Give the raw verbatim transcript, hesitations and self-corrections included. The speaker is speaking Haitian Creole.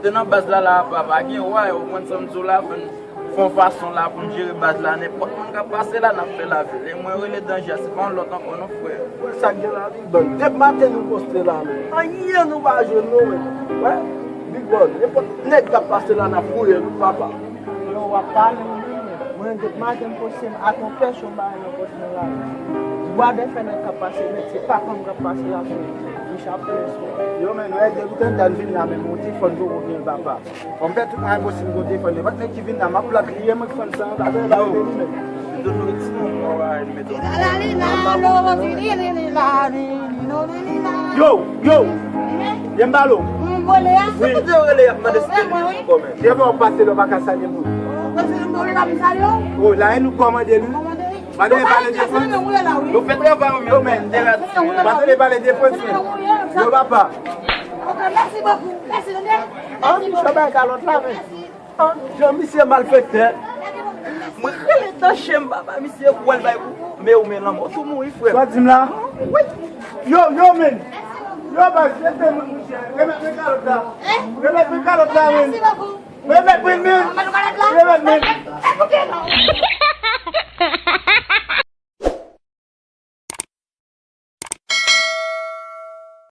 Te nan baz la la, apa, pa gen wa, ou konprann sa m di w la, fò n fè yon fason la pou n jere baz la, nenpòt moun k ap pase la, n ap fè lavi l. E mwen rele danje a, se pa yon lòt ankò non, frè. Wè sa k gen la, Big Bang. Depi maten nou poste la, men. Anyen nou pa jwenn non, men. Wè, Big Bang, nenpòt nèg k ap pase la, n ap fouye l, papa. Yo, w ap pale, wi, men. Mwen, depi maten m poste, m atanpèch yon bagay nan pòch mwen la. Bwa de fè nèg k ap pase, men se papa m k ap pase la, men. Li chape, frè. Yo, men, wè, depi tantan vin la, men monte, fò n poko gen papa. Fò m fè tout bagay posib m konte fò n. Nenpòt nèg ki vin la, m ap plat li, e mwen k fann sa, pa gen bagay de li menm. Yo, se toujou ti moun mò a, li mete. Yo, yo! Ye m balo. Wi. Kote yo rele y ap mande si se li menm kòmè. Devan w pase lè w pa ka salye moun. O, la e nou kòmande li. Mande pale de Frans. Yo fè travay yo, men. Yo, men. Mande pale de Frans, men. Yo, papa. Ok, mèsi bokou. Mèsi, tande. An, misye bay kalòt la, men. An, jan misye malfektè. Mwen rele danje m, papa, misye pou al bay kou. Men ou men lanmò tou mouri, frè. Sa w di m la? Wi. Yo, yo, men. Yo, baz, se te moun, monchè. Remèt mwen kalòt la. Remèt mwen kalòt la, men. Remèt mwen, men. Remèt mwen.